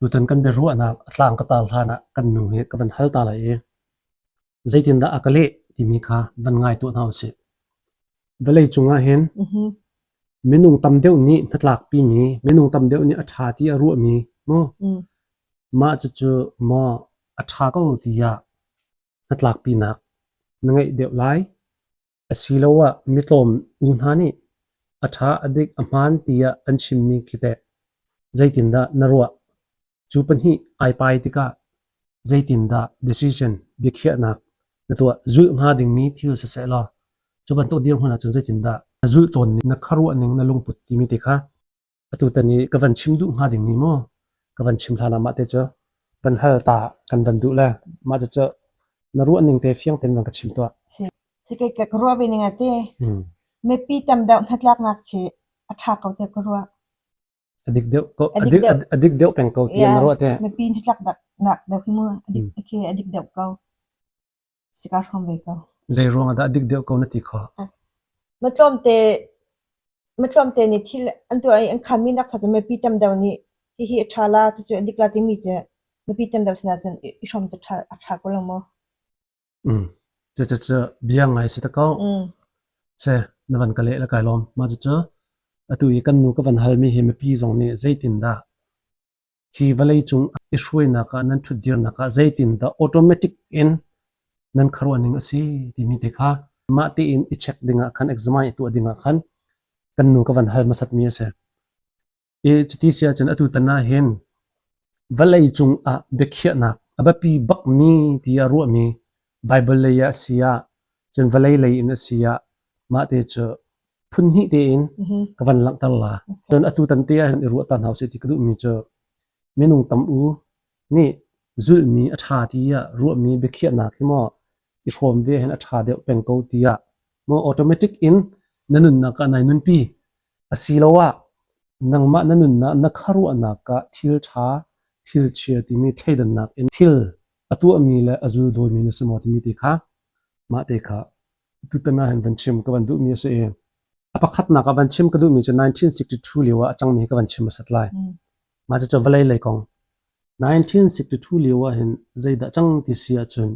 Tutan kan biaruahnak a tlang ka tar hlan ah kan nu hi ka van hal ta lai i zeitindah a ka leh timi kha van ngai tuah hna usih. Vawlei cungah hin minung tam deuh nih hnatlakpimi, minung tam deuh nih a ṭha ti a ruahmi maw mah cucu maw a ṭha ko tiah hnatlakpinak na ngeih deuh lai asiloah mitlawm u hna nih a ṭha, a dik, a hmaan tiah an chimmi khi teh zeitindah na ruah? Cu pahnih ai pai tikah zeitindah decision biakhiahnak na tuah? Zulh hnga dingmi thil siseh law cu bantuk dirhmun ahcun zeitindah na zulh tawn ning, na khuaruah ning, na lungput timi te kha atutan i ka van chim duh hnga dingmi maw ka van chim hlan ah mah te cu van hal ta kan van duh le mah cu cu na ruah ning te fiang tein van ka chim tuah. Si. Si kei ka ruah ve ning ah te mipi tam deuh hnatlaknak khi a ṭha ko tiah ka ruah. A dik deuh ko a dik a dik deuh peng ko tiah na ruah te. Mipi hnatlak nak deuh khi mu a dik khi a dik deuh ko. Si ka hrawm ve ko. Zei ruang ah dah a dik deuh ko na ti khawh? Matlawmte matlawmte nih thil an tuah i an khanmi nak cha cu mipi tam deuh nih hihi a ṭha la cucu a dik la timi cu mipi tam deuh sinah cun i hrawm cu a ṭha ko lo maw? Mm. Cucu bia ngai si ta ko. Se na van ka leh la kai lawm. Mah cucu atu i kan nu ka van halmi hi mipi zong nih zeitindah hi vawleicung i hruainak ah nan ṭhutdirnak ah zeitindah automatic in nan khuaruah ning a si timi te kha mah tein i check dingah khan examine i tuah dingah khan kan nu ka van hal hmasatmi a si. I cuti si ahcun atu tan ah hin vawleicung ah biakhiahnak a biapi bakmi tiah ruahmi Bible lei ah a si ah cun vawlei lei in a si ah mah te cu phun hnih tein ka van langhter la. Cun atu tan te ah hin i ruah ta hna usih ti ka duhmi cu minung tam u nih zulhmi a ṭha tiah ruahmi biakhiahnak hi maw i hrawm ve hin a ṭha deuh peng ko tiah maw automatic in na nunnak ah nai nunpi asiloah nangmah na nunnak na khuaruahnak ah thil ṭha thil chia timi thleidannak in thil a tuahmi le a zul dawimi na si maw timi te kha mah te kha tutan ah hin van chim ka van duhmi a si i a pakhatnak ah van chim ka duhmi cu 1962 lio ah a cangmi ka van chim hmasat lai. Mah cucu vawlei lei kong. 1962 lio ah hin zeidah cang ti si ahcun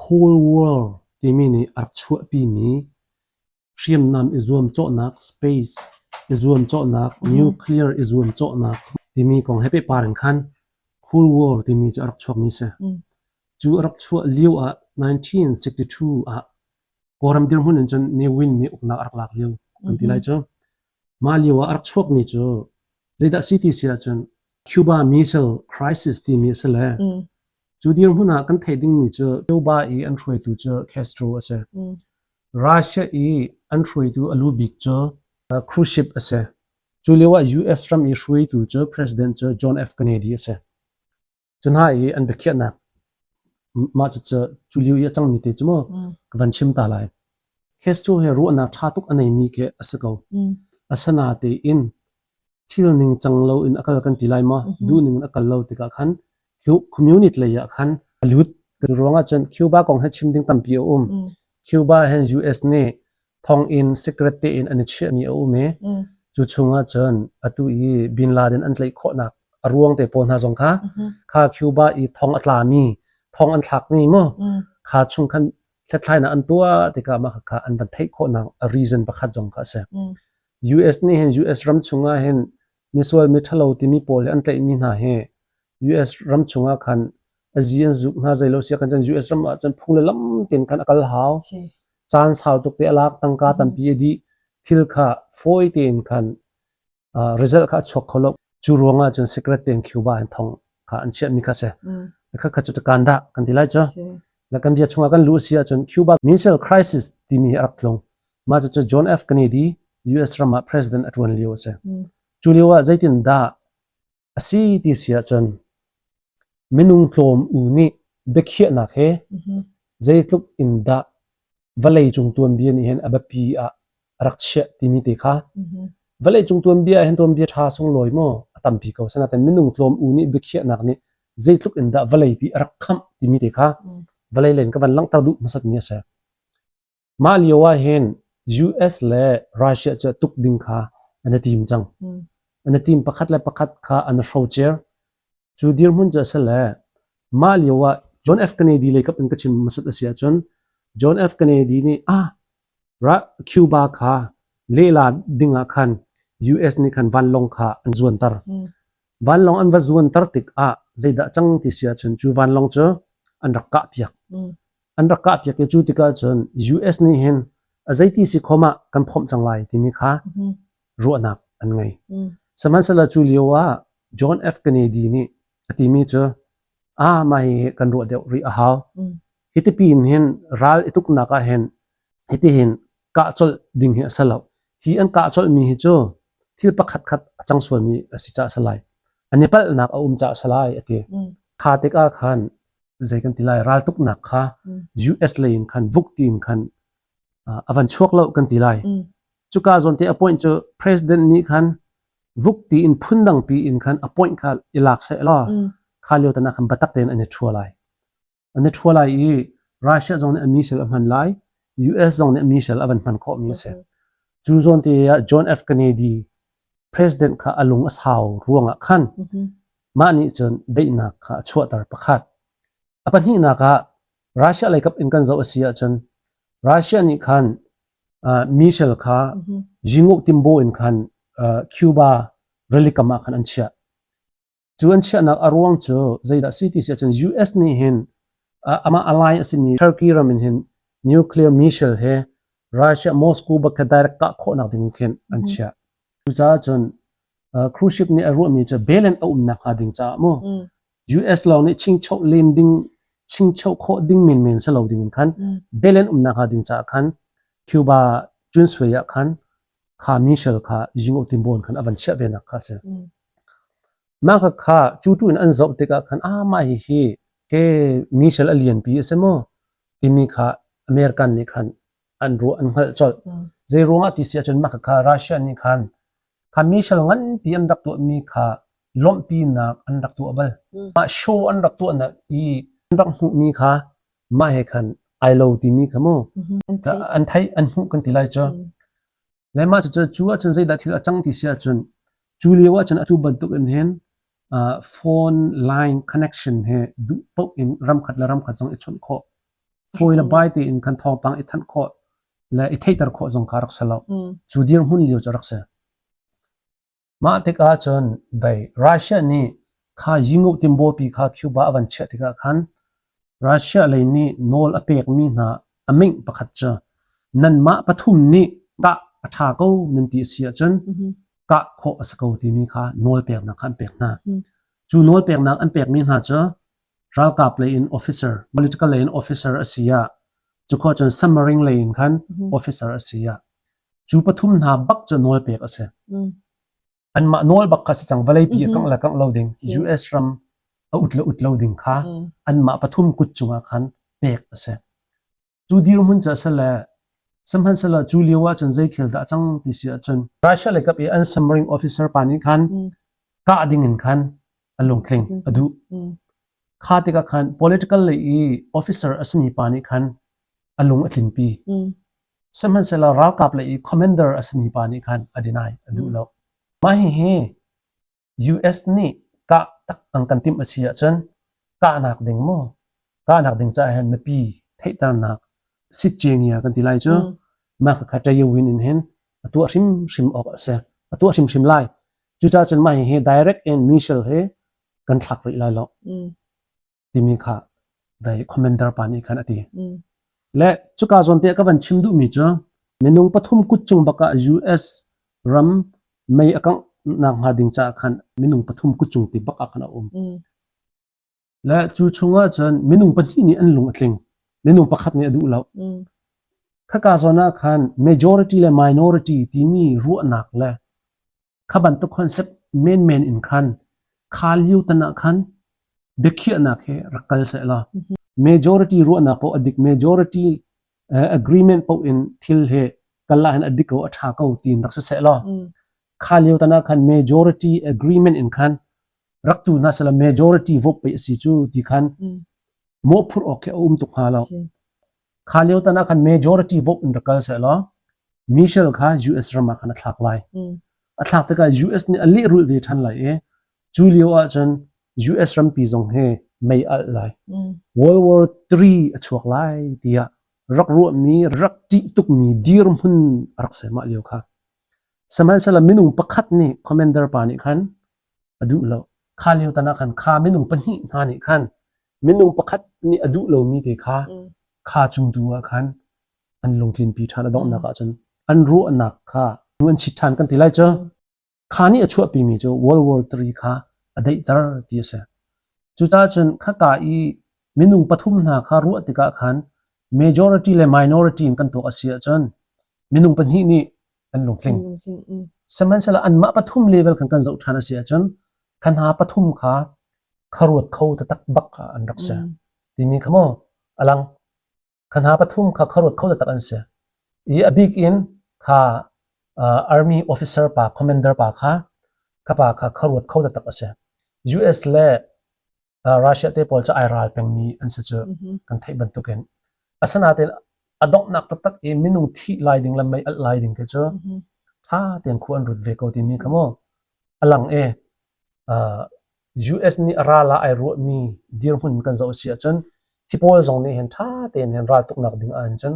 Cold War timi nih a rak chuahpimi hriamnam i zuamcawhnak, space i zuamcawhnak, nuclear i zuamcawhnak timi kong he pehpar in khan Cold War timi cu a rak chuakmi a si. Cu a rak chuah lio ah 1962 ah Kawlram dirhmun in cun Ne Win nih uknak a rak lak lio kan ti lai cu. Mah lio ah a rak chuakmi cu zeidah si ti si ahcun Cuba Missile Crisis timi a si le cu dirhmun ah kan theih dingmi cu Cuba i an hruaitu cu Castro a si. Russia i an hruaitu a lu bik cu Khrushchev a si. Cu lio ah US ram i hruaitu cu President cu John F. Kennedy a si. Cu hna i an biakhiahnak mah cucu cu lio i a cangmi te cu mu ka van chim ta lai. Castro he ruahnak ṭha tuk a neimi khi a si ko. Asinatein thil ningcang lo in a kal kan ti lai maw? Duhning in a kal lo tikah khan communist lei ah khan a lut. Cu ruangah cun Cuba kong he chim ding tampi a um. Cuba hin US nih thonginn secret tein an i chiahmi a um i cu chungah cun atu i Bin Laden an tlaih khawhnak a ruang te pawl hna zong kha kha Cuba i thong a tlami thong an thlakmi mu kha chung khan hlathlainak an tuah tikah mah kha an van theih khawhnak a reason pakhat zong kha a si. US nih hin US ram chungah hin misual mi ṭhalo timi pawl hi an tlaihmi hna hi US ram chungah khan a zi an zuk hna zeilo sia kan cun US ram ah cun phung le lam tein khan a kal hau. Caan sau tuk te a lak tangka tampi a dih thil kha fawi tein khan result kha a chuak kho lo. Cu ruangah cun secret tein Cuba in thong kha an chiahmi kha si. Kha kha cu kan dah kan ti lai cu. La kan bia chungah kan luh si ahcun Cuba Missile Crisis timi hi a rak tlung. Mah cucu John F. Kennedy US ram ah president a ṭuan lio a si. Cu lio ah zeitin dah a si ti si ahcun minung tlawm u nih biakhiahnak he zeitluk in dah vawlei cung tuanbia nih hin a biapi ah a rak chiah timi te kha vawlei cung tuanbia ah hin tuanbia ṭha sunglawi maw a tampi ko sinain minung tlawm u nih biakhiahnak nih zeitluk in dah vawlei pi a rak khamh timi te kha vawlei len ka van langhter duh hmasatmi a si. Mah lio ah hin US le Russia cu tuk ding kha an i tim cang. An i tim pakhat le pakhat kha an i hrocer. Cu dirhmun cu a si le mah lio ah John F. Kennedy lei kap in ka chim hmasat a si ahcun John F. Kennedy nih ah Cuba kha lehla ding ah khan US nih khan vanlawng kha an zuanter. Vanlawng an va zuanter tikah zeidah cang ti si ahcun cu vanlawng cu an rak kahpiak. An rak kahpiak i cu tikah cun US nih hin a zeiti si khom ah kan phomh cang lai timi kha ruahnak an ngei. Sihmanhsehlaw cu lio ah John F. Kennedy nih a timi cu ah mah hi kan ruah deuh rih a hau. Hiti pin hin ral i tuknak ah hin hiti hin kah colh ding hi a si lo. Hi an kah colhmi hi cu thil pakhat khat a cang sualmi a si caah a si lai. An i palhnak a um caah a si lai a ti. Kha tikah khan zei kan ti lai raltuknak kha US lei in khan vuk tiin khan a van chuak lo kan ti lai. Cuka zawn te appoint cu president nih khan vuk tiin phundang pi in khan appoint kha i lak seh law kha lio tan ah khan batak tein an i ṭhua lai. An i ṭhua lai i Russia zong nih a missile a hman lai, US zong nih a missile a van hman khawhmi a si. Cu zawn te ah John F. Kennedy president kha a lung a sau ruangah khan mah nih cun daihnak kha a chuahter pakhat. A pahnihnak ah Russia leikap in kan zoh a si ahcun Russia nih khan missile kha Jinguh Timbo in khan Cuba rilikam ah khan an chiah. Cu an chiahnak a ruang cu zeidah si ti si ahcun US nih hin amah ally a simi Turkey ram in hin nuclear missile he Russia Moscow bak kha direct kah khawhnak ding khin an chiah. Cucaah cun cruise ship nih a ruahmi cu balance a umnak hnga ding caah mu US lawng nih chingchoh len ding chingchoh khawh ding menmen si lo ding in khan balance umnak hnga ding caah khan Cuba Junsui ah khan kha missile kha Jingo Timbon khan a van chiah ve nak kha a si. Mah kha kha cu tu in an zoh tikah khan ah mah hihi ke missile a lianpi a si maw timi kha American nih khan an ruah an hngalh colh. Zei ruangah ti si ahcun mah kha Russia nih khan kha missile nganpi an rak tuahmi kha lawmhpinak an rak tuah bal. Mah show an rak tuahnak i an rak hmuhmi kha mah he khan ai lo timi kha mu an theih an hmuh kan ti lai cu. Le mah cucu cu ahcun zeidah thil a cang ti si ahcun cu lio ahcun atu bantuk in hin phone line connection he duh paoh in ramkhat le ramkhat zong i chawnh khawh. Fawi le bai tein khan thawngpang i thanh khawh le i theihter khawh zong kha rak si lo. Cu dirhmun lio cu rak si. Mah tikah cun vei Russia nih kha Yinguh timbawpi kha Cuba a van chiah tikah khan Russia lei nih nawl a pekmi hna a mingh pakhat cu nanmah pathum nih kah a ṭha ko nan ti a si ahcun kah khawh a si ko timi kha nawl peknak kha an pek hna. Cu nawl peknak an pekmi hna cu ralkap lei in officer, political lei in officer a si ah, cu khawh cun submarine lei in khan officer a si ah, cu pathum hna bak cu nawl pek a si. Anmah nawl bak kha si cang vawleipi a kangh le kangh lo ding US ram a ut le ut lo ding kha anmah pathum kut cungah khan pek a si. Cu dirhmun cu a si le sihmanhsehlaw cu lio ah cun zei thil dah a cang ti si ahcun Russia lei kap i an submarine officer pa nih khan kah ding in khan a lungtling a duh. Kha tikah khan political lei i officer a simi pa nih khan a lung a tlinpi. Sihmanhsehlaw ralkap lei i commander a simi pa nih khan a deny a duh lo. Mah hihi US nih kah tak an kan timh a si ahcun kahnak ding maw kahnak ding caah hin mipi theihternak sitcenia kan ti lai cu mah khakha ṭayawin in hin a tuah hrimhrim awk a si a tuah hrimhrim lai cucaah cun mah hihi direct in missile he kan thlak rih lai lo timi kha dai commander pa nih khan a ti. Le cuka zawn te ka van chim duhmi cu minung pathum kut cung bak ah US ram mei a kangh nak hnga ding caah khan minung pathum kut cung ti bak ah khan a um. Le cu chungah cun minung pahnih nih an lung a tling. Minung pakhat nih a duh lo. Khaka zawn ah khan majority le minority timi ruahnak le Kha bantuk concept menmen in khan kha lio tan ah khan biakhiahnak he rak kal sehlaw majority ruahnak paoh a dik majority agreement paoh in thil he kal ah hin a dik ko a ṭha ko tiin rak si sehlaw kha lio tan ah khan majority agreement in khan rak tu hna sehla majority vote pei a si cu ti khan mawhphurh awk khi a um tuk hnga lo. Kha lio tan ah khan majority vote in rak kal sehlaw Michelle kha US ram ah khan a thlak lai. A thlak tikah US nih a lehrulh ve ṭhan lai i cu lio ahcun US rampi zong hi mei alh lai. World War III a chuak lai tiah rak ruahmi, rak ṭih tukmi dirhmun a rak si mah lio kha. Sihmanhsehlaw minung pakhat nih commander pa nih khan a duh lo. Kha lio tan ah khan kha minung pahnih hna nih khan minung pakhat nih a duh lomi te kha kha cung tu ah khan an lungtlinpi ṭhan a donghnak ahcun an ruahnak kha an chit ṭhan kan ti lai cu. Kha nih a chuahpimi cu World War III kha a daihter ti a si. Cucaah cun khaka i minung pathum hna kha ruah tikah khan majority le minority in kan tuak a si ahcun minung pahnih nih an lungtling. Sihmanhsehlaw anmah pathum level kan kan zoh ṭhan a si ahcun kha hna pathum kha kharuat kho taktak bak kha an rak si. Timi kha maw a lang. Kha hna pathum kha kharuat kho taktak an si. I a bik in kha uh, army officer pa commander pa kha kha pa kha kharuat kho taktak a si. US le uh, Russia te pawl cu ai ral pengmi an si cu kan theih bantukin. Asinain a donghnak taktak i minung thih lai ding le mei alh lai ding ke cu tha tein khu an rut ve ko timi kha mu a lang e uh, US nih a ral ah ai ruahmi dirhmun kan zoh si ahcun thi pawl zong nih hin ṭha tein hin ral tuknak ding ah cun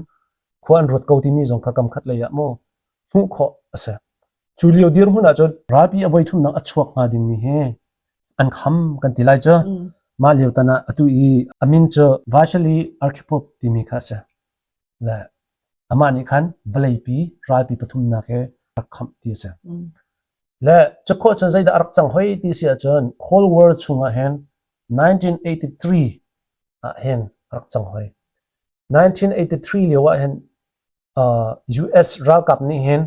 khua an ruat ko timi zong kha kam khat lei ah maw hmuh khawh a si. Cu lio dirhmun ahcun ralpi a voi thumnak a chuak hnga dingmi hi an kham kan ti lai cu. Mah lio tan ah atu i a min cu Vasily Arkhipov timi kha a si. Le amah nih khan vawleipi ralpi pathumnak he rak khamh ti a si. Le cakhawh cun zeidah a rak cang hoi ti si ahcun Cold War chungah hin 1983 ah hin a rak cang hoi. 1983 lio ah hin US ralkap nih hin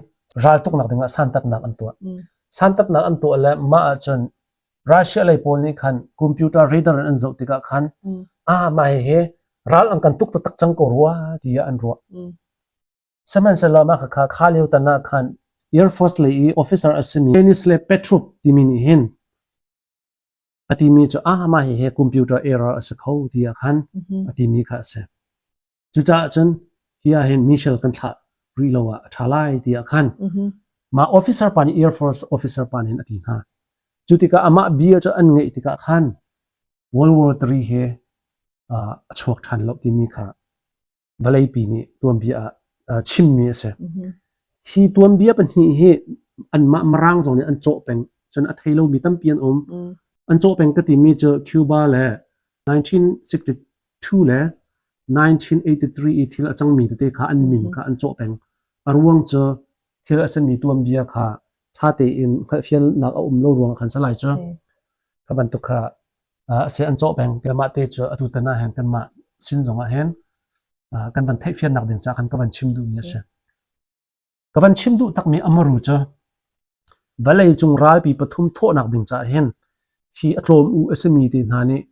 raltuknak dingah santatnak an tuah. Santatnak an tuah le mah ahcun Russia lei pawl nih khan computer radar in an zoh tikah khan ah mah hihi ral an kan tuk taktak cang ko rua tiah an ruah. Sihmanhsehlaw mah khakha kha lio tan ah khan Air Force lei i officer a simi Denis le Petrov timi nih hin a timi cu ah mah hihi computer error a si kho tiah khan a timi kha a si. Cucaah cun hi ah hin missile kan thlah rih lo ah a ṭha lai tiah khan mah officer pa nih Air Force officer pa nih hin a ti hna. Cu tikah amah bia cu an ngeih tikah khan World War III he a chuak ṭhan lo timi kha vawleipi nih tuanbia ah chimmi a si. Hi tuanbia pahnih hi anmah Mirang zong nih an cawh peng. Cun a thei lomi tampi an um. An cawh peng ka timi cu Cuba le 1962 le 1983 i thil a cangmi tete kha an min kha an cawh peng. A ruang cu thil a simi tuanbia kha ṭha tein hngalhfiannak a um lo ruangah khan si lai cu. Kha bantuk kha a si an cawh peng. Mah te cu atu tan ah hin kanmah sin zong ah hin kan van theihfiannak ding caah khan ka van chim duhmi a si. Ka van chim duh takmi amaru cu vawleicung ralpi pathum thawhnak ding caah hin hi a tlawm u a simi te hna nih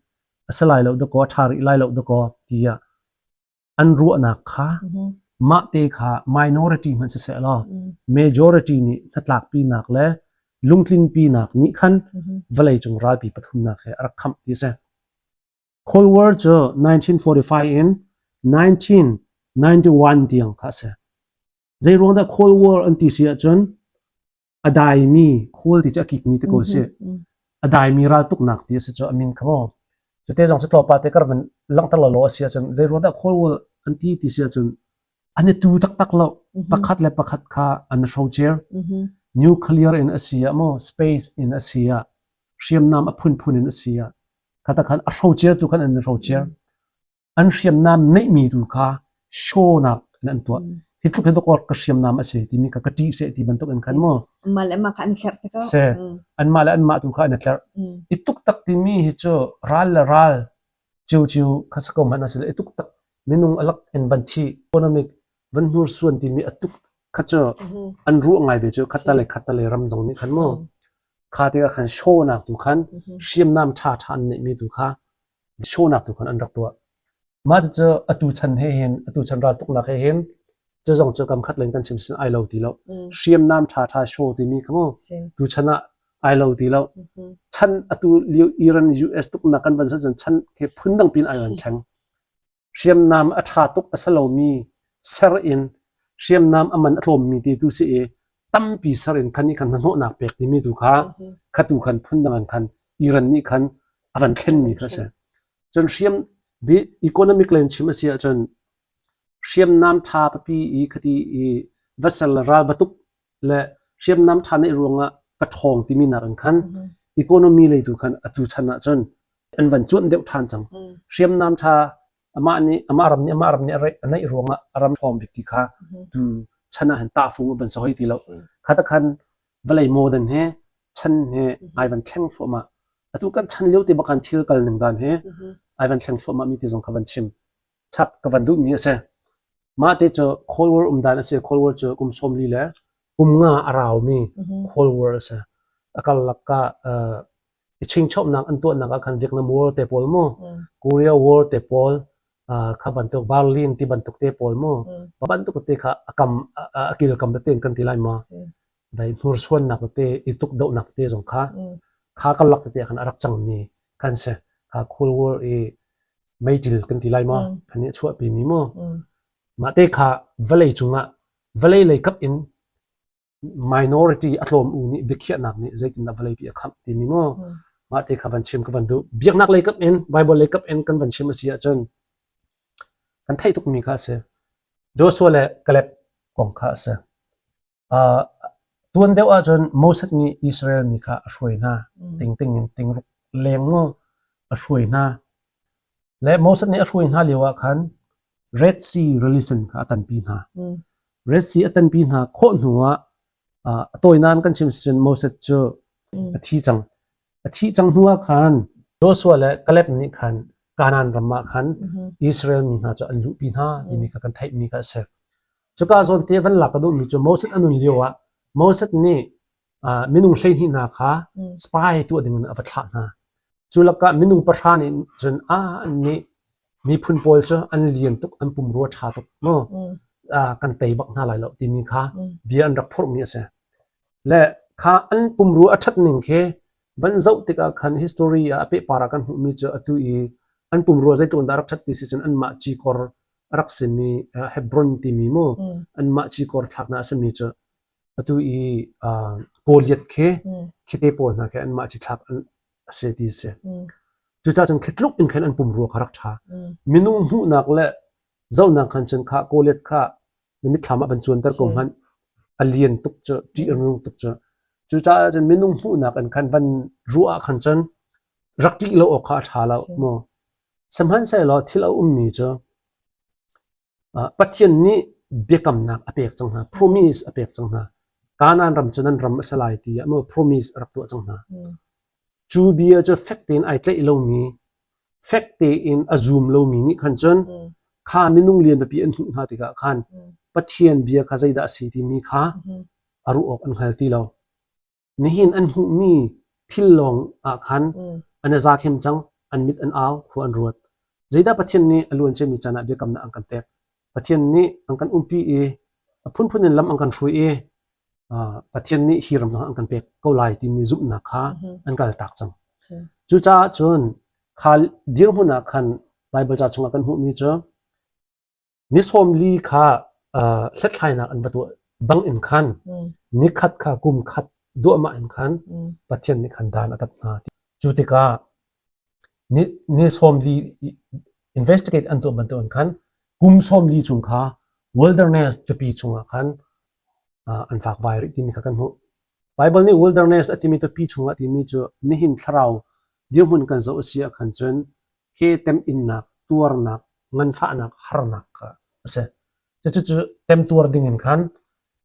a si lai lo dakaw a ṭha rih lai lo dakaw tiah an ruahnak kha mah te kha minority hmanh siseh law majority nih hnatlakpinak le lungtlinpinak nih khan vawleicung ralpi pathumnak he a rak khamh ti a si. Cold War cu 1945 in 1991 tiang kha a si. Zeiruang dah Cold War an ti si ahcun a daimi khawl ti cu a kikmi te ko a si. A daimi raltuknak ti a si cu a min kha maw. Cute zong cu tlawmpal te kar van langhter lo a si ahcun zeiruang dah Cold War an ti ti si ahcun an i tu taktak lo. Pakhat le pakhat kha an hrocer. Nuclear in a si ah maw space in a si ah hriamnam a phunphun in a si ah khata khan a hrocer tu khan an i hrocer. An hriamnam neihmi tu kha show-nak in an tuah. Hi tluk hin dawkawr ka hriamnam a si timi kha ka ṭih seh ti bantuk in khan mu. Anmah le anmah kha an i tlerh te ko. Se. Anmah le anmah tu kha an i tlerh. I tuk tak timi hi cu ral le ral ciocio kha si ko hmanh a si le i tuk tak minung alak in van thi economic van hnursuan timi a tuk kha cu an ruah ngai ve cu khatta le khatta le ram zong nih khan mu. Kha tikah khan show-nak tu khan hriamnam ṭha ṭha an neihmi tu kha show-nak tu khan an rak tuah. Mah cucu atu chan he hin atu chan raltuknak he hin cu zong cu kam khat len kan chim sin ai lo ti lo. Hriamnam ṭha ṭha show timi kha mu tu chan ah ai lo ti lo. Chan atu lio Iran US tuknak kan van cun chan khi phundang pin ai van thleng. Hriamnam a ṭha tuk a si lomi ser in hriamnam a man a tlawmmi te tu si i tampi ser in khan nih khan hnahnawhnak pek timi tu kha kha tu khan phundang in khan Iran nih khan. A van thlenmi kha a si. Cun hriam economic lei in chim a si ahcun hriamnam ṭha pipi i khati i va ser le ral va tuk le hriamnam ṭha neih ruangah ka ṭhawng timi nak in khan economy lei tu khan atu chan ahcun an van cuanh deuh ṭhan cang. Hriamnam ṭha amah nih amah ram nih amah ram nih a neih ruangah a ram ṭhawng bik ti kha tu chan ah hin tahfung a van si hoi ti lo. Kha ta khan vawlei modern he chan he ai van thleng thluahmah. Atu kan chan lio te bak khan thil kal ning dan he ai van thleng thluahmah mi ti zong kha van chim. Chap ka van duh mi a si. Mah te cu Cold War um dan a si. Cold War cu kum 40 le kum nga a rau mi Cold War a si. A karlak ka i chingchopnak an tuahnak ah khan Vietnam War te pawl mu, Korea War te pawl, kha bantuk Berlin ti bantuk te pawl mu, bantuk te kha a kam a kilkam tete in kan ti lai ma. Dai hnursuannak tete i tukdohnak tete zong kha kha karlak tete ah khan a rak cangmi kan si. Kha Cold War i meiṭil kan ti lai ma, kan i chuahpi mi mu. Mah te kha vawlei cungah vawlei lei kap in minority a tlawm u nih biakhiahnak nih zeitindah vawleipi a khamh timi mu mah te kha van chim ka van duh. Biaknak lei kap in Bible lei kap in kan van chim a si ahcun kan theih tukmi kha a si. Joshua le Caleb kong kha a si. Uh, tuan deuh ahcun Moses nih Israel mi kha a hruai hna. Tingting in tingruk leng mu a hruai hna. Le Moses nih a hruai hna lio ah khan Red Sea Release kha a tanpi hna. Red Sea a tanpi hna khawh hnu ah a tawinan kan chim cun Moses cu a thi cang. A thih cang hnu ah khan Joshua le Caleb nih khan Kanaan ram ah khan Israel mi hna cu an luhpi hna timi kha kan theihmi kha a si. Cuka zawn te van lak ka duhmi cu Moses a nun lio ah Moses nih minung 12 hna kha spy tuah ding in a va thlah hna. Cu lakah minung pahra nih cun ah an nih miphun pawl cu an lian tuk, an pumrua ṭha tuk mu. Kan tei bak hna lai lo timi kha bia an rak phurhmi a si. Le kha an pumrua a ṭhat ning khi van zoh tikah khan history ah a pehpar ah kan hmuhmi cu atu i an pumrua zeitluk in dah a rak ṭhat ti si cun anmah cikor a rak simi Hebron timi mu anmah cikor thlaknak a simi cu atu i Goliath khi khite pawl hna khi anmah cithlak a si ti a si. Cucaah cun khi tluk in khan an pumrua kha rak ṭha. Minung hmuhnak le zohnak khan cun kha Goliath kha na mitthlam ah van cuanter ko hmanh a lian tuk cu ṭih a nung tuk cu. Cucaah cun minung hmuhnak in khan van ruah ah khan cun rak ṭih lo awk kha a ṭha lo mu. Sihmanhsehlaw thil a ummi cu Pathian nih biakamnak a pek cang hna, promise a pek cang hna. Kanaan ram cu nan ram a si lai tiah maw promise a rak tuah cang hna. Cu bia cu fek tein ai tlaih lomi, fek tein a zum lomi nih khan cun kha minung lian pipi an hmuh hna tikah khan Pathian bia kha zeidah a si timi kha a ruah awk an hngal ti lo. Nihin an hmuhmi thil lawng ah khan an i za khem cang, an mit an au, khua an ruat. Zeidah Pathian nih a luan ciami caan ah biakamnak an kan pek? Pathian nih an kan umpi i a phunphun in lam an kan hruai i Pathian nih hi ram zong an kan pek ko lai timi zumhnak kha an kaltak cang. Cucaah cun kha dirhmun ah khan Baibal ca chungah kan hmuhmi cu Ni 40 kha hlathlainak an va tuah bang in khan nikhat kha kum khat duahmah in khan Pathian nih khan dan a tat hna. Cu tikah ni, ni 40 investigate an tuah bantukin khan kum 40 chung kha wilderness tupi chungah khan an fakvai rih timi kha kan hmuh. Bible nih wilderness a timi tupi chungah timi cu nihin thlarau dirhmun kan zoh a si ah khan cun he temhinnak, tuarnak, nganfahnak, harnak kha a si. Cucu temtuar ding in khan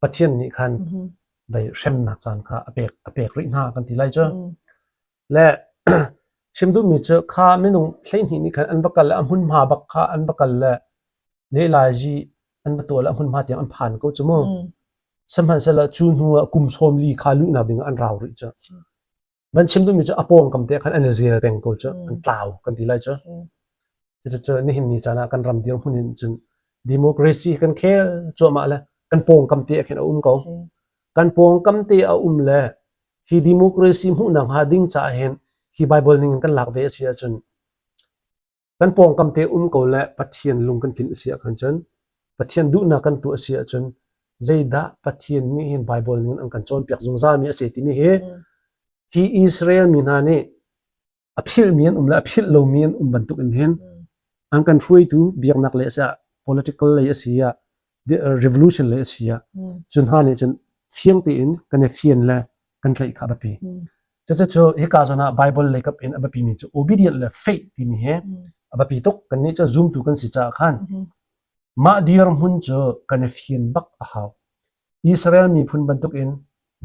Pathian nih khan vei hremnak caan kha a pek a pek rih hna kan ti lai cu. Le chim duhmi cu kha minung 12 nih khan an va kal le a hmunhma bak kha an va kal le lelaizi an va tuah le a hmunhma tiang an phan ko cu mu. Sihmanhsehlaw cu hnu ah kum 40 kha luhnak ding ah an rau rih cu. Van chim duhmi cu a pawngkam te khan an i zel peng ko cu an tlau kan ti lai cu. Cucu nihin ni caan ah kan ram dirhmun in cun democracy kan khel cuahmah le kan pawngkam te ah khin a um ko. Kan pawngkam te a um le hi democracy hmuhnak hnga ding caah hin hi Bible ning in kan lak ve a si ahcun Kan pawngkam te um ko le Pathian lung kan tlinh a si ahkhan cun Pathian duhnak kan tuah a si ahcun zeidah Pathian nih hin Baibal ning in an kan cawnpiak zungzalmi a si timi hi hi Israel mi hna nih A philhmi an um le a philh lomi an um bantuk in hin an kan hruaitu biaknak lei a si ah political lei a si ah revolution lei a si ah cu hna nih cun fiang tein kan i fian le kan tlaih kha a biapi. Cucu hika zawn ah Bible lei kap in a biapimi cu obedient le faith timi hi a biapi tuk. Kannih cu zumtu kan si caah khan mah dirhmun cu kan i fian bak a hau. Israel miphun bantuk in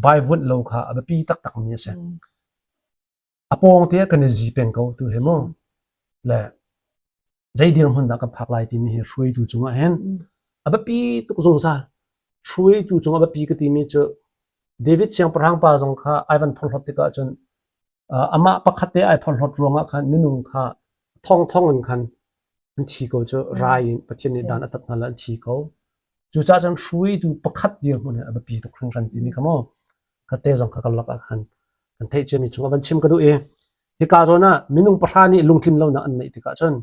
vaivuanh lo kha a biapi taktakmi a si. A pawng te ah kan i zi peng ko tu hi mu. Le zei dirhmun dah kan phak lai timi hi hruaitu cungah hin a biapi tuk zungzal. Hruaitu cung a biapi ka timi cu David siangpahrang pa zong kha ai van phorhlawt tikah cun amah pakhat te ai phorhlawt ruangah khan minung kha thongthong in khan an thi ko cu rai in Pathian nih dan a tat hna le an thi ko. Cucaah cun hruaitu pakhat dirhmun hi a biapi tuk hringhran timi kha mu khatte zong kha karlak ah khan kan theih ciami chung ah van chim ka duh i hika zawn ah minung pahra nih lungtlin lonak an neih tikah cun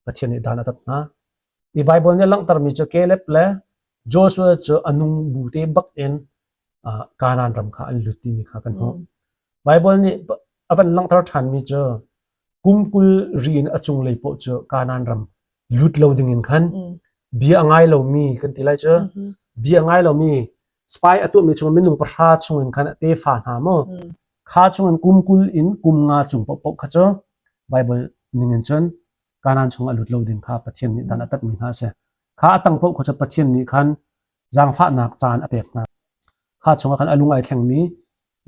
Pathian nih dan a tat hna. Hi Baibal nih a langhtermi cu Caleb le Joshua cu a nung bu te bak in Kanaan ram kha an lut timi kha kan hmuh. Baibal nih a van langhter ṭhanmi cu kum 20 ri in a cunglei paoh cu Kanaan ram lut lo dingin khan bia a ngai lomi kan ti lai cu bia a ngai lomi spy a tuahmi chung minung pahra chungin khan a tefa hna maw kha chungin kum 20 in kum nga chung paohpaoh kha cu Bible ningin cun Kanaan chung a lut lo ding kha Pathian nih dan a tatmi hna a si. Kha a tang paoh kha cu Pathian nih khan zaangfahnak caan a pek hna. Kha chungah khan a lung ai thlengmi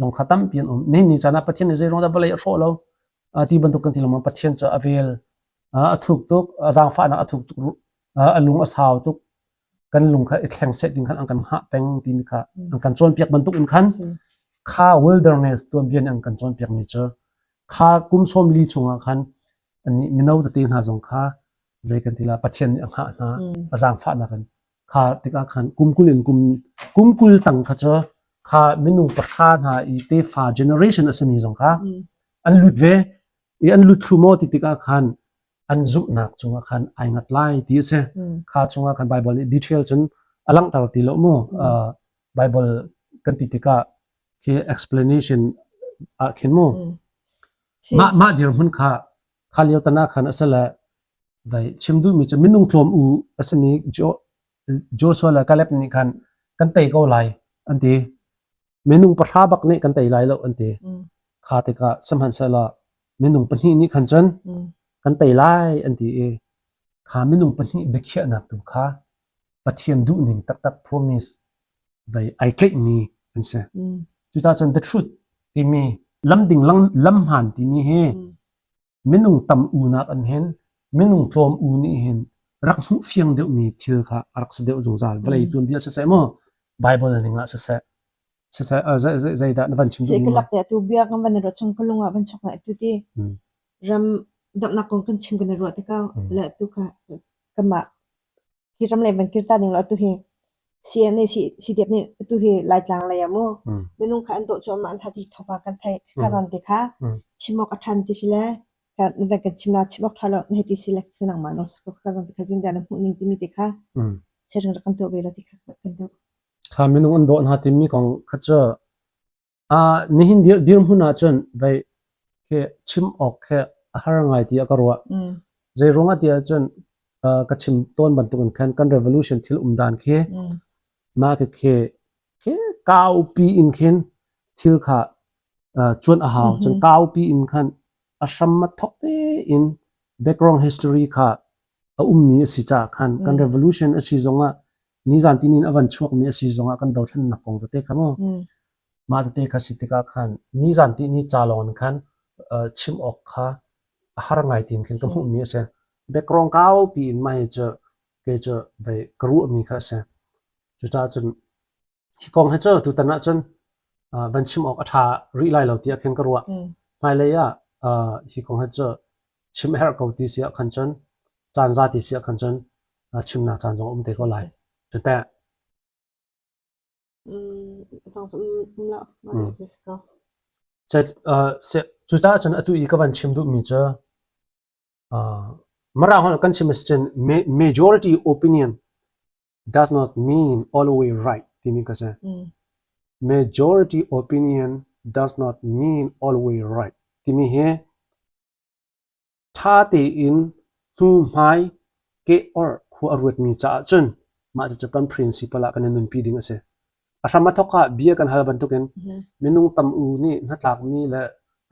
zong kha tampi an um. Nihin ni caan ah Pathian nih zei ruang dah vawlei a hrawh lo ti bantuk kan ti lengmang. Pathian cu a vel a thuk tuk, a zaangfahnak a thuk tuk, a lung a sau tuk. Kan lung kha i thleng seh ding khan an kan hngah peng timi kha an kan cawnpiak bantuk in khan kha wilderness tuanbia nih an kan cawnpiakmi cu kha kum 40 chungah khan annih mino tete hna zong kha zei kan ti la Pathian nih a hngah hna a zaangfahnak in kha tikah khan kum 20 in kum kum 20 tang kha cu kha minung pahra hna i tefa generation a simi zong kha an lut ve i an lut thlu maw ti tikah khan an zumhnak cungah khan ai ngat lai ti a si kha chungah khan Bible nih detail cun a langhter ti lo mu Bible kan ti tikah khi explanation ah khin mu mah mah dirhmun kha kha lio tan ah khan a si le vai chim duhmi cu minung tlawm u a simi Joshua le Caleb nih khan kan tei ko lai an ti. Minung pahra bak nih kan tei lai lo an ti. Kha tikah sihmanhsehlaw minung pahnih nih khan cun kan tei lai an ti i kha minung pahnih biakhiahnak tu kha Pathian duhning taktak promise vai ai tlaihmi an si. Cucaah cun the truth timi lamding lam hmaan timi hi minung tam unak an hin minung tlawm u nih hin rak hmuh fiang deuhmi thil kha a rak si deuh zungzal vawlei tuanbia siseh maw Bible ning ah siseh siseh zeidah na van chim duhmi ma te tu bia kan van ruah chung ka lung ah van chok na tu ti ram damnak kong kan chim kan ruah te ka le tu ka kama Hi ram lei van kir ta ning law atu hi CNA CDF nih atu hi Laitlang lei ah mu minung kha an dawh cuahmah an hati thawpa kan theih kha zawn te kha chim awk a ṭhan ti si le kan van kan chim la chim awk ṭha lo na hei ti si le nangmah nawl sak ko kha zawn te kha zindah na hmuh ning timi te kha sharing rak kan tuah ve law ti kha kan duh. Kha minung an dawh hna timi kong kha cu Nihin dirhmun ahcun vei khi chim awk khi a har ngai tiah ka ruah. Zeiruang ah tiah cun ka chim tawn bantukin khan kan revolution thil um dan khi mah khi khi kaupi in khin thil kha cuanh a hau. Cun kaupi in khan a hram a thawk tein background history kha a ummi a si caah khan kan revolution a si zongah nizan tinin a van chuakmi a si zongah kan dothlennak kong tete kha mu mah tete kha si tikah khan nizan ti ni ca lawng in khan chim awk kha a har ngai tin khin ka hmuhmi a si. Background kaupi in mah hi cu kei cu vei ka ruahmi kha a si. Cucaah cun Hi kong hi cu tutan ahcun van chim awk a ṭha rih lai lo tiah khin ka ruah. Hmailei ah hi kong hi cu chim a herh ko ti si ahkhan cun caan za ti si ahkhan cun chimnak caan zong a um te ko lai. Cuteh. Cucaah cun atu i ka van chim duhmi cu Mirang holh kan chim a si cun majority opinion does not mean always right timi ka si. Majority opinion does not mean always right timi hi. Ṭha tein hnu-hmai keh or khua a ruatmi caah cun mah cucu kan principle ah kan i nunpi ding a si. A hram a thawk ah bia kan hal bantukin minung tam u nih hnatlakmi le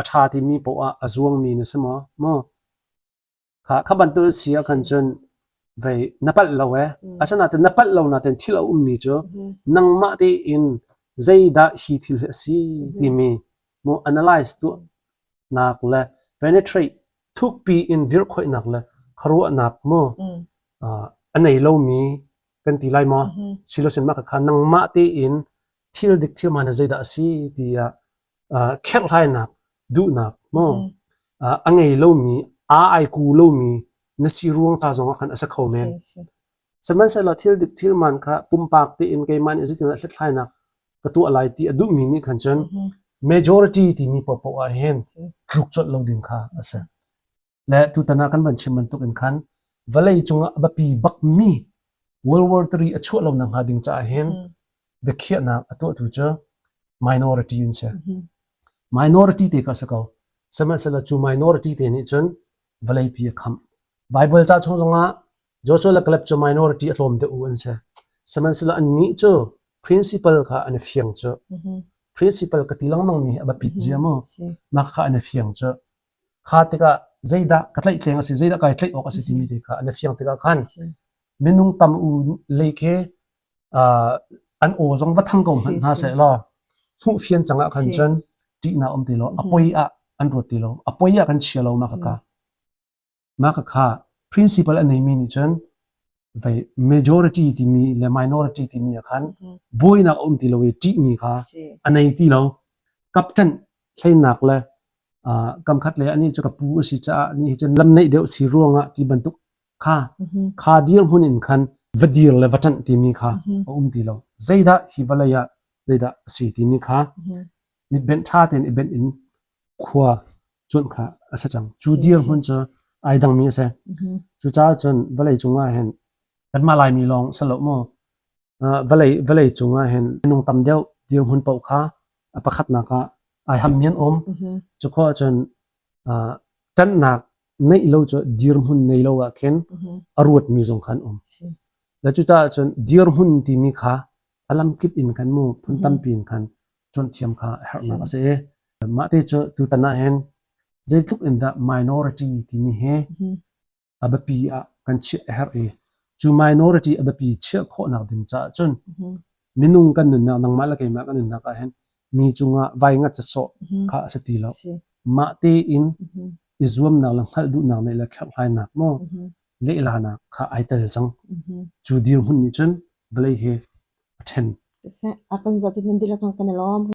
a ṭha timi poah a zuangmi na si maw? Maw? Kha kha bantuk si ah khan cun vei na palh lo ee. Asinain na palh lo nain thil a ummi cu nangmah tein zeidah hi thil hi a si timi mu analyze tuahnak le penetrate thukpi in virhkhoihnak le khuaruahnak mu a nei lomi kan ti lai maw? Silosin mah kha nangmah tein thil dik thil hmaan zeidah a si tiah kherhhlainak duhnak mu a ngei lomi aa ai ku lomi na si ruang ca zong ah khan a si kho men. Sihmanhsehlaw thil dik thil hmaan kha pumpak tein keimah nih zeitindah hlathlainak ka tuah lai ti a duhmi nih khan cun majority timi paohpaoh ah hin tluk colh lo ding kha a si. Le tutan ah kan van chim bantuk in khan vawlei cungah a biapi bakmi World War III a chuah lo nakhnga ding caah hin biakhiahnak a tuahtu cu minority an si. Minority te kha a si ko. Sihmanhsehlaw cu minority te nih cun vawleipi a khamh. Bible ca chung zongah Joshua le Caleb cu minority a tlawm deuh u an si. Sihmanhsehlaw annih cu principle kha an i fiang cu. Principle ka ti lengmang mi hi a biapit zia mu. Mah kha an i fiang cu. Kha tikah zeidah ka tlaihtleng a si, zeidah kai tlaih awk a si timi te kha an i fiang tikah khan minung tam u lei khi an aw zong va thang ko hmanh hna seh law hmuh fian cang ah khan cun ṭihnak um ti lo, a poi ah an ruat ti lo, a poi ah kan chia lo mah kha. Mah kha principle a neimi nih cun vei majority timi le minority timi ah khan buainak a um ti lo i ṭihmi kha a nei ti lo. Kapṭanh hleinak le kamkhat le anih cu ka pu a si caah nih hi cun lam neih deuh si ruangah ti bantuk kha kha dirhmun in khan va dir le va ṭanh timi kha a um ti lo. Zeidah hi vawlei ah zeidah a si timi kha mitbenh ṭha tein i benh in khua cuanh kha a si cang. Cu dirhmun cu ai dangmi a si. Cucaah cun vawlei cung ah hin kanmah Laimi lawng si lo maw vawlei vawlei cung ah hin minung tam deuh dirhmun paoh kha a pakhatnak ah ai hammi an um. Cu khawh ahcun ṭanhnak neih lo cu dirhmun nei lo ah khin a ruatmi zong kha an um. Le cucaah cun dirhmun timi kha a lamkip in khan mu phun tampi in khan cawnhthiam kha a herhnak a si i mah te cu tutan ah hin zeitluk in dah minority timi hi a biapi ah kan chiah a herh i cu minority a biapi chiah khawhnak ding caah cun minung kan nunnak nangmah le keimah kan nunnak ah hin mi cungah vai ngat sawh kha a si ti lo. Mah tein i zuamnak le hngalh duhnak neih le kherhhlainak maw lehlanak kha ai tel cang. Cu dirhmun nih cun vawlei hi a ṭhen. A kan zoh ti nan dihlak cang kan i lawm.